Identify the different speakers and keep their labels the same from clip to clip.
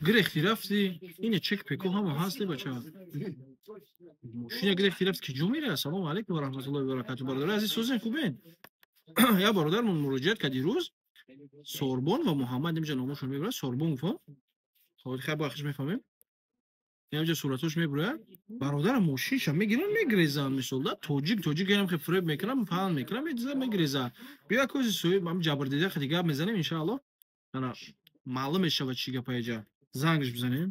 Speaker 1: Гирехти рафти, ине чек пеко ҳама ҳасте бача. Мошина гирехти рафт, ки ҷо мера? Ассалому алайкум ва раҳматуллоҳи ва баракатуҳ. Бародари азиз, созен хубен? Я бародармон муроҷиат кард дирӯз. Сорбон ва Муҳаммад инҷа номошон мебарад. Сорбон гуфт. Хоб, хай бахш мефаҳмем. Инҷа суратош мебурад. Бародарам мошинша мегиранд, мегрезанд мисол да. Тоҷик, тоҷик ҳам хе фиреб мекунам, фаҳм мекунам, медиза мегреза. Биё кози соҳиб ҳам ҷабрдида хе гап мезанем иншааллоҳ. Ана маълум мешавад чӣ гапа иҷа. Зангш бизанем.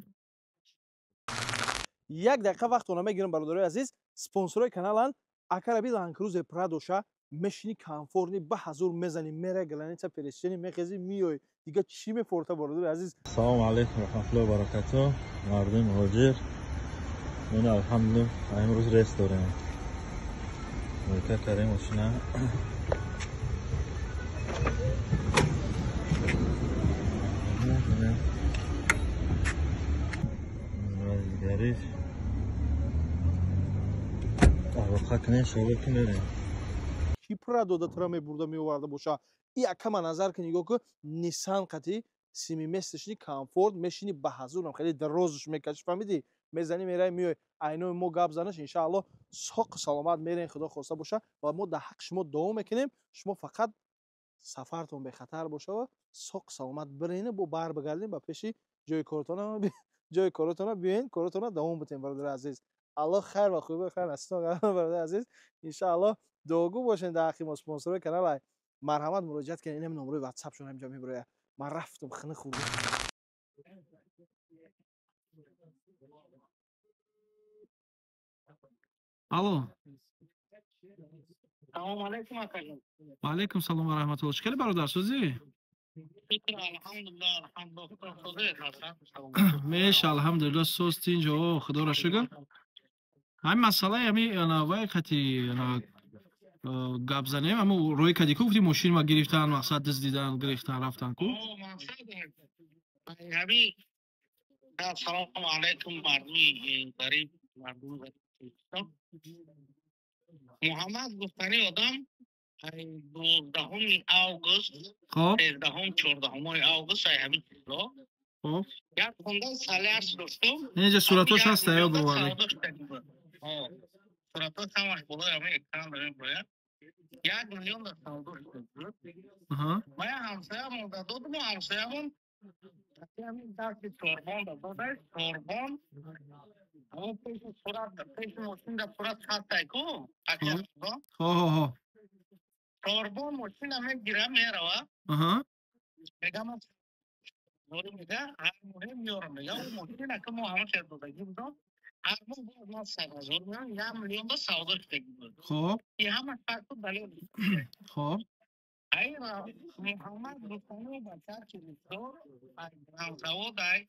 Speaker 2: Як дақиқа вақтона мегирам, бародарои азиз. Спонсорои каналанд. Акараби Land Cruiser Prado-ша мешини комфортни ба ҳазур мезани, мера граница пересечение мехези, миёй. Дига чӣ мефорта, бародари азиз?
Speaker 3: Салому алайкум раҳматуллоҳи ва баракатуҳ. Мардуми муҳоҷир, мо алҳамдулиллоҳ имрӯз рейс дорем. Мойка кардем мошина. Вазигариш алоқа кунем, шоба ки мерем.
Speaker 2: Ки Прадо да тра мебурда меоварда боша. И акама назар ки нигоҳ ку, Nissan қати семиместочный комфорт мешини ба ҳазурам хеле дарозш мекаши, фаҳмидӣ? Мезани, мерай, миёй. Айнои мо гап занаш иншааллоҳ соқ саломат мерен, худо хоста боша, ва мо дар ҳаққи шумо дуо мекунем. Шумо фақат сафартон бехатар боша ва соқ саломат бирена, бо бар бигардем ба пеши ҷои коротона, ҷои коротона биёен, коротона давом битем, бародари азиз. Аллоҳ хайр ва хубӣ хайр насибтон гардонад, бародари азиз. Иншааллоҳ дуогӯ бошен дар ҳаққи мо. Спонсорои канал марҳамат муроҷиат кунед. Инам номрои ватсапшон ҳаминҷо мебирояд. Ман рафтам хина хӯрдам.
Speaker 1: Алло.
Speaker 4: Салому алайкум, акаҷон.
Speaker 1: Ва алайкум салом ва раҳматуллоҳ. Чӣ хеле бародар, созӣ?
Speaker 4: Алҳамдулиллоҳ, алҳамдулиллоҳ.
Speaker 1: Меша, алҳамдулиллоҳ, соз тинҷ, о, худоро шукр. Ҳамин масъалаи ҳамин вай қати гап занем, ҳамун рӯи кади ку гуфти мошин ма гирифтан, мақсад дуздидан, гирифтан, рафтан ку?
Speaker 4: Ҳамин салому алайкум мардуми ғариб, мардуми ғариб. Муҳаммад гуфтани одам 12 август, 13, 14 август ай ҳамин чизо. Як хонда салярс доштум.
Speaker 1: Инҷа суратош ҳаст, ё боварӣ?
Speaker 4: Суратош ҳамаш болои ҳамин экран дорем бояд. 1 миллион да савдо шуд. Ман ҳамсоямон да додум, ҳамсоямон ҳамин дарси Сорбон да додай, Сорбон ҳамон пеши сурат, пеши мошин да сурат ҳастай ку, ака.
Speaker 1: Хо.
Speaker 4: Сорбон мошина мегира, мерава. Мегам мега, ҳар моҳе меёрам, мега, ӯ мошина ки мо ҳама чиз додагӣ будам, ҳар моҳ боз ман 100 000 меёрам, 1 миллион да савдо шудагӣ буд. И ҳама факту далел. Ай Муҳаммад гуфтани бача чилисдор, ай Гранзавод, ай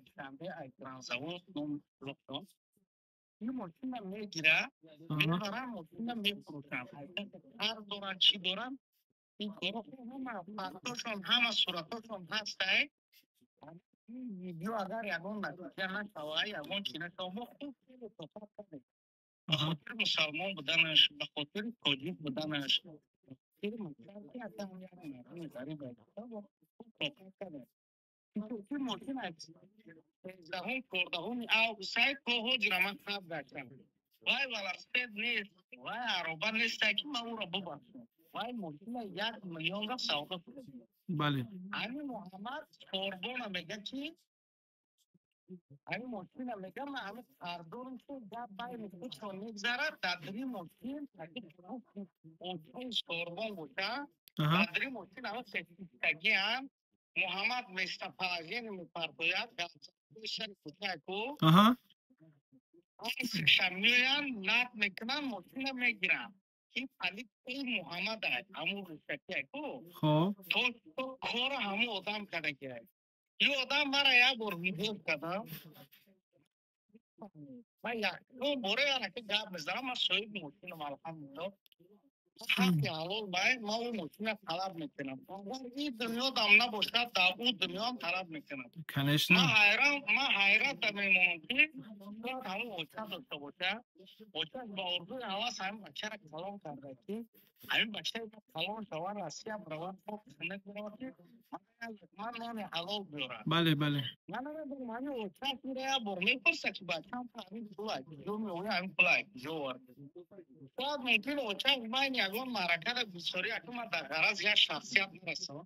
Speaker 4: Душанбе, ай Гранзавод ном гузоштам. Ин мошина мегира, мебарам, мошина мефурӯшам. Қарз дорам, чӣ дорам? Ин коро ҳама фактошон, ҳама суратошон ҳастай. Ин видео агар ягон натиҷа нашава, ягон чӣ нашава, мо хуб хеле тоқат кардем. Ба хотири мусалмон буданаш, ба хотири тоҷик буданаш, мошина 13, 14 август то ҳозира ман хаб гаштам. Вай велосипед нест, вай ароба нест, ки ман ӯро бубахшам. Вай мошина 1 миллион ра савдо шуд.
Speaker 1: Бале.
Speaker 4: Ҳамин Муҳаммад Сорбона мега ки ҳамин мошина мега ман ҳамин қарздорам, ки гап байни худшон мегзарад, дар дили мошин очаи Сорбон боша, дар дили мошин ҳама сертификатагиам. Муҳаммад местоположение мепартояд, сари кӯчаку. Ша меоянд, нат мекунанд, мошина мегиранд. Ки политикаи Муҳаммад ай, ҳамун ришакияку. То кора ҳамун одам кардагиай. Ин одам мара як бор видео кардам. Ман якум бора янаки гап мезанам, ман соҳиби мошинам, алҳамдулиллоҳ. Ҳаққи ҳалол бай, ман ӯ мошина талаб мекунам. Агар ин дунё дам набошад, дар ӯ дунёам талаб мекунам.
Speaker 1: Конечно.
Speaker 4: Ман ҳайрон, ман ҳайрат мемонам, ки бояд ҳамун оча дошта боша. Очаш ба орзуи ҳавас ҳамин бачаро калон карда, ки ҳамин бачаи калон шава, Россия биравад, хок хунак биравад, ки Ман нони ҳалол биёрам.
Speaker 1: Бале, бале.
Speaker 4: Ман намедонам, ҳамин очаш мира як бор мепурса, ки бачам ҳамин пула куҷо меоя, ҳамин пула куҷо оварда. Шояд мумкин очаш байни ягон маъракада бисёрӣ, аку ман дар ғараз як шахсият мерасам.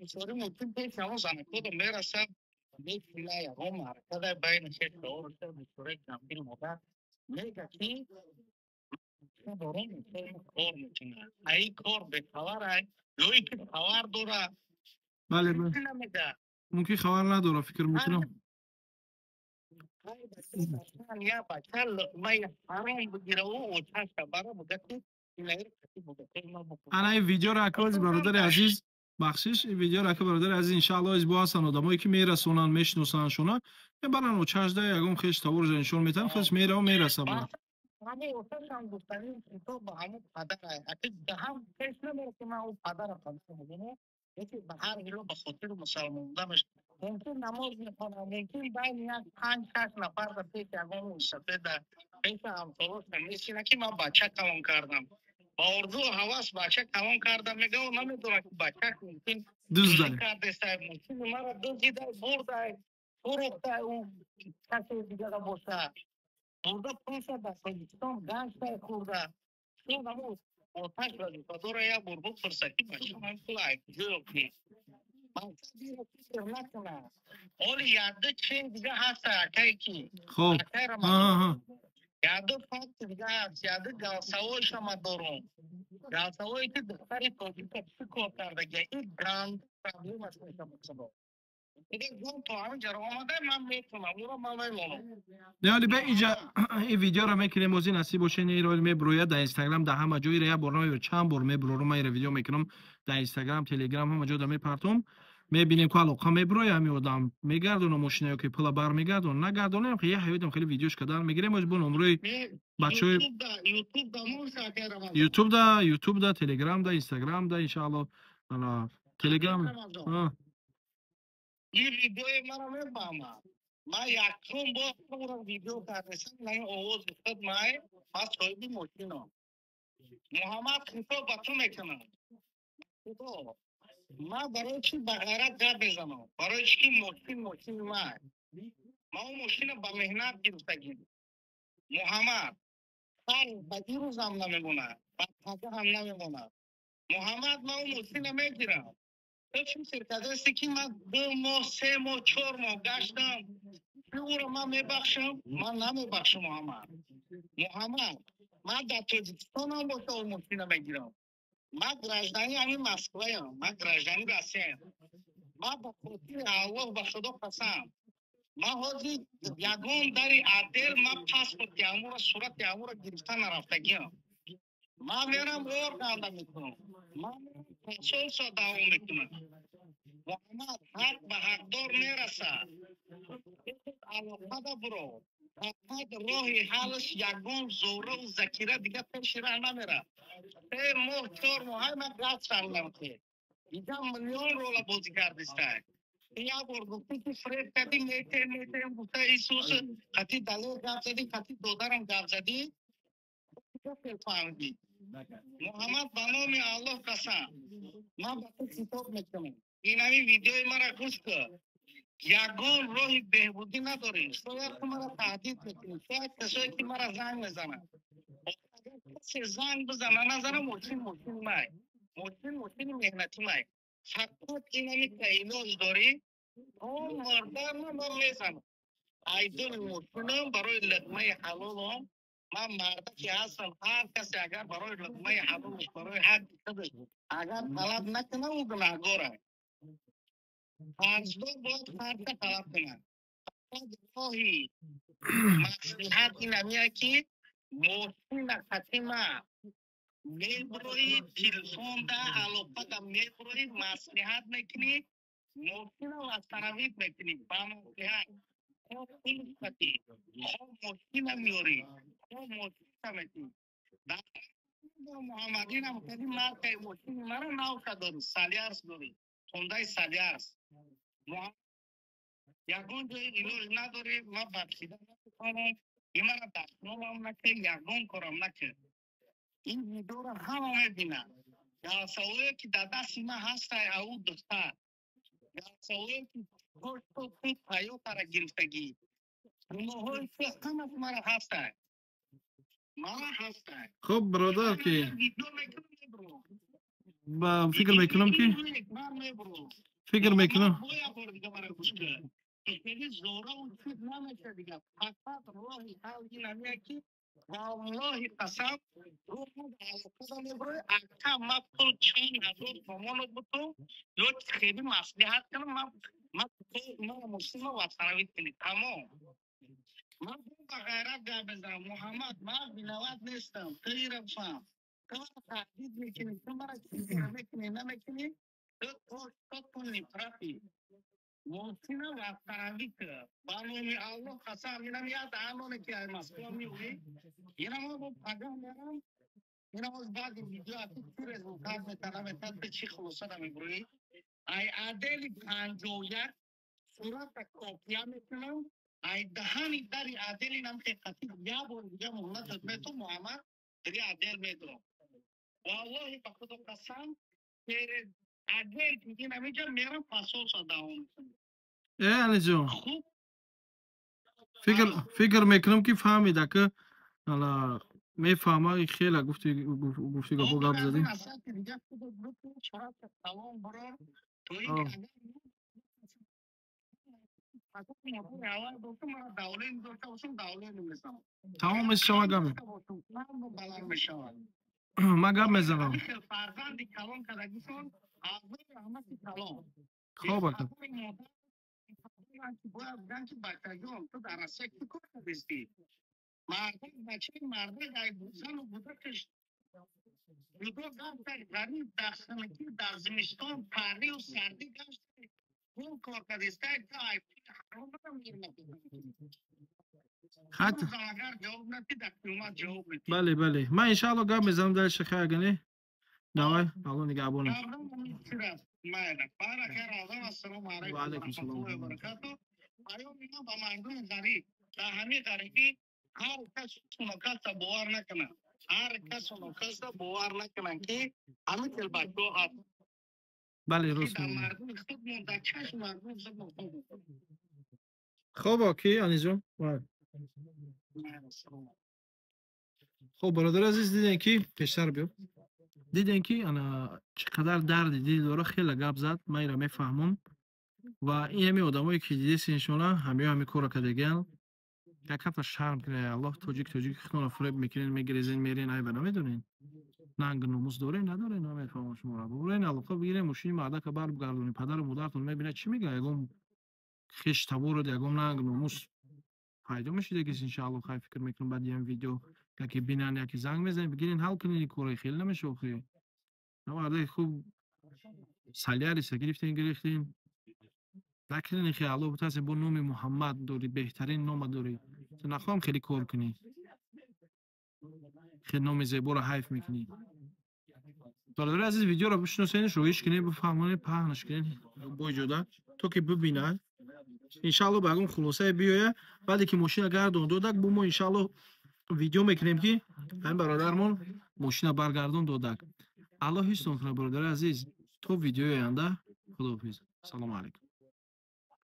Speaker 4: Бисёрӣ мумкин пеш ҳамон занакода мерасад, мебина ягон маъракада байни шеш бисёрӣ кампир модар мега, ки дорам, кор мекунад. Ай кор бехабар ай ё ин ки хабар дорад.
Speaker 1: Бале, бале. Мумкин хабар надорад, фикр мекунам.
Speaker 4: Я бача луқмаи ҳаром бигираву очаша бара буга, ки
Speaker 1: Ана ин видеоро, акози бародари азиз, бахшиш, ин видеоро, ака бародари азиз, иншаалло, из бо ҳастанд одамое, ки мерасонанд, мешиносанд шона, мебаранд очашда, ягон хеш таворжа нишон метаҳанд, худаш мерава, мераса ба.
Speaker 4: Ҳамон оташам гуфтанӣ хитоб ба ҳамон падара, аки ҳам пеш намера, ки ман ӯ падара падар мегӯям, яке ба ҳар ҳило ба хотири мусалмон буданаш мумкин намоз мехонам, мумкин байни як панҷ шаш нафар да пеш ягон мусафеда, пеши ҳамсолоша мешина, ки ман бача калон кардам, ба орзу ҳавас бача калон кардам, мега, намедонам, ки бачак мумкин
Speaker 1: дуздида
Speaker 4: кардеста, мумкин мара дуздида бурдай, фурӯхтай, ӯ касе дигара боша бурда, пулша дар Тоҷикистон ганҷтай хӯрда. Чун ҳамо оташ вазифа дора, як бор бипурса, ки бача, ман пула куҷо ёфтӣ? Мақсад фикр накуна. Оли якду чиз дига ҳаста, акае ки
Speaker 1: Хоб.
Speaker 4: Якду факт дига ҳаст, якду голосовойша ман дорум, голосовое, ки духтари тоҷика чӣ кор кардагия. Ин ганд проблемаш мешавад. То ҳамин ҷаро омада, ман метунам ӯро, ман мемонам.
Speaker 1: Не, бе иҷа ин видеоро мекунем, ози насиб боше, иро меброяд дар Инстаграм, дар ҳама ҷо. Ира як бор намебро, чанд бор меброрум. Ман ира видео мекунам, дар Инстаграм, Телеграм, ҳама ҷо да мепартом. Мебинем, ку алоқа меброя, ҳамин одам мегардона мошина ё ки пула бармегардона, нагардонем, я ҳаётам хеле видеош кардан мегирем. Оз бо номрои бачаҳои Ютубда, Телеграмда, Инстаграмда, иншаалло, Телеграм.
Speaker 4: Ин видеои маро мефаҳмад. Ман якум бор ӯро видео кардесам, ин овоз гуфтад: май ман соҳиби мошинам. Муҳаммад, хитоб ба ту мекунам. Худо, ман барои чӣ ба ғайрат гап мезанам? Барои чӣ ки мошин мошини ман, ман он мошина ба меҳнат гирифтагим. Муҳаммад, ҳар ба дирӯзам намемонад, ба пага ҳам намемонад. Муҳаммад, ман он мошина мегирам. Ту чӣ фикр кардасти, ки ман 2 моҳ, 3 моҳ, 4 моҳ гаштам, ки ӯро ман мебахшам? Ман намебахшам, Муҳаммад. Муҳаммад, ман дар Тоҷикистонам боша, он мошина мегирам. Ман гражданин ҳамин Москваям, ман гражданин Россияям. Ман ба хотири Аллоҳ, ба Худо қасам, ман ҳозир ягон дари отдел ман паспорти ҳамуро, сурати ҳамуро гирифта нарафтагиам. Ман мерам, органда мекунам, ман посольство даъво мекунам. Муҳаммад, ҳақ ба ҳақдор мерасад. Алоқада буро, фақат роҳи ҳалш ягон зӯраву закира дига пеши раҳ намерад. 3 моҳ, 4 моҳ ҳай ман гап сардам, ки дига миллион рола бозӣ кардиста. Як бор гуфтӣ, ки фреб кардӣ, метем, метем гуфта, Исус қати далел гап задӣ, қати додарам гап задӣ, фаҳмидӣ. Муҳаммад, ба номи Аллоҳ қасам, ман ба ту хитоб мекунам, инами видеои мара гӯш кун. Ягон роҳи беҳбудӣ надорӣ. Шояд ту мара таҳдид мекунӣ, шояд касое, ки мара занг мезананд, касе занг бизана, назана, мошин мошини май, мошин мошини меҳнати май. Фақат инами ка илоҷ дорӣ, он мардама ман мезанам. Айдони мошинам барои луқмаи ҳалолам. Ман мардаке ҳастам, ҳар касе агар барои луқмаи ҳалолаш, барои ҳаққи худаш агар талаб накунад, ӯ гунаҳгор аст. Қарздор бояд қарза талаб кунад. Фақат роҳи маслиҳат ин амия, ки мошина қати меброӣ, телефонда алоқада меброӣ, маслиҳат мекунӣ, мошина восстановить мекунӣ ба маслиҳат. Хо пул қати, хо мошина меёрӣ, хо мошина метӣ. Муҳаммадинам кади маркаи мошини мара навка дорӣ, Солярис дорӣ, Хондай Солярис. Ягон ҷои илоҷ надорӣ, ман бахшида наметавонам. Имара дастномам накард, ягон корам накард. Ин видеоро ҳама мебинад. Голосовое ки дар дасти ман ҳастай, ау духтар. Голосовое ки ту Тойотара гирифтагӣ. Гуноҳҳои ту ҳамаш мара ҳастай. Мара ҳастай.
Speaker 1: Хуб, бародар, ки
Speaker 4: Видео мекунам, мебурам.
Speaker 1: Ба фикр мекунам, ки
Speaker 4: Ман мебурам.
Speaker 1: фикр мекунам.
Speaker 4: Боя бор дига мара гӯш кун. Хеле зораву чиз намеша дига. Фақат роҳи ҳал ин ҳамия, ки валлоҳи қасам, алоқада мебурои, ака, ма пул чанд ҳазор сомоно бутум ё хеле маслиҳат кунам, ма мошина восстановить кунӣ, тамом. Ман ба ғайрат гап мезанам, Муҳаммад, ман виноват нестам, ту ира фаҳм. Ту мара таҳдид мекунӣ, ту мара чизира мекунӣ, намекунӣ, ту то неправ ӣ. Мошина восстановить кун. Ба номи Аллоҳ қасам, инам як даҳаноне ки ай Москва меоӣ, инам бо пагаҳ мерам, инам оз баъди видео ту чӣ результат мета, намета, ту чӣ хулоса намебурӣ? Ай отдели 51 сурата копия мекунам, ай даҳани дари отдели нам хеқати як бор дига муҳлатат мету, Муҳаммад, дига отдел медорам. Валлоҳи, ба Худо қасам, через отдел диги намиҷа мерам, посольство давом мекунам.
Speaker 1: Э, Алиҷон.
Speaker 4: Хуб.
Speaker 1: Фикр мекунам, ки фаҳмида, ки ала мефаҳма, хела гуфти, гуфти гапо гап задӣ.
Speaker 4: Дига худат бикун, сурата салом бурор, то ин ки агар аввал бошам, мара давление дошта бошам, давление мезанам.
Speaker 1: Тамом шава, гап
Speaker 4: баланд мешавад.
Speaker 1: Ман гап мезанам.
Speaker 4: Фарзанди калон кардагишон аввали раҳмати калон.
Speaker 1: Хоб, ака.
Speaker 4: Бояд бигӯянд, ки бачаҷон, ту дар Россия чӣ кор кардистӣ? Мардак, бачаи мардак ай зану кӯдакаш ҷудо гашта, ғариб, дар хунукӣ, дар зимистон, парию сардӣ гашта, пул кор кардиста, ту ай пули ҳаром
Speaker 1: Хат
Speaker 4: агар ҷавоб надӣ, дар қиёмат ҷавоб медиҳӣ.
Speaker 1: Бале, бале, ман иншаалло гап мезанам дар шахе, агане. Давай, Алло нигаҳбонат.
Speaker 4: Ва
Speaker 1: алайкум салом.
Speaker 4: Паёми ман ба мардуми ғариб: дар ҳамин ғарибӣ ҳар кас каса бовар накунад, ҳар касу нокаса бовар накунанд, ки ҳамин хел бачаҳо ҳаст.
Speaker 1: Бале, рост.
Speaker 4: Дар мардуми худмон, дар чашми мардуми худмон.
Speaker 1: Хоб, оки Анисҷон. Хоб, бародари азиз, дидем, ки пештар биё, дидем, ки ана чӣ қадар дарди дил дора, хеле гап зад. Ман инро мефаҳмам ва ин ҳами одамое, ки дидесиншона, ҳамиё ҳами корро кардагиан. Як ҳафта шарм кунед, Аллоҳ, тоҷик, тоҷик худтонро фуреб мекунед, мегирезен, мерен, айба намедонед, нанг номус дорен, надорен, намефаҳмам шуморо. Бурен, алоқа бигирен, мошини мардака баргардонед. Падару модаратон мебинад, чӣ мегӯяд? Ягон хеш табород, ягон нанг номус пайдо мешидагис, иншаалло. Хай, фикр мекунам, баъди ҳам видео яке бинанд, яке занг мезанед, бигирен, ҳал кунед ин корро. Хеле намеша охи. Мардаи хуб Соляриса гирифтен, гирифтен, накунед хе. Алло бутасе, бо номи Муҳаммад дорӣ, беҳтарин нома дорӣ, ту нахоҳам хеле кор кунӣ, хеле номи зеборо ҳайф мекунӣ. Бародари азиз, видеоро бишносен, роиш кунед, бифаҳмонед, паҳнаш кунед бо иҷода, то ки бибинад. Иншаалло, ба ягон хулосае биёяд. Баъде ки мошина гардон додак, бо мо иншаалло видео мекунем, ки ҳамин бародармон мошина баргардон додак. Аллоҳ ҳифзтон кунад, бародари азиз. То видеои оянда, худоҳофиз, салому алайкум.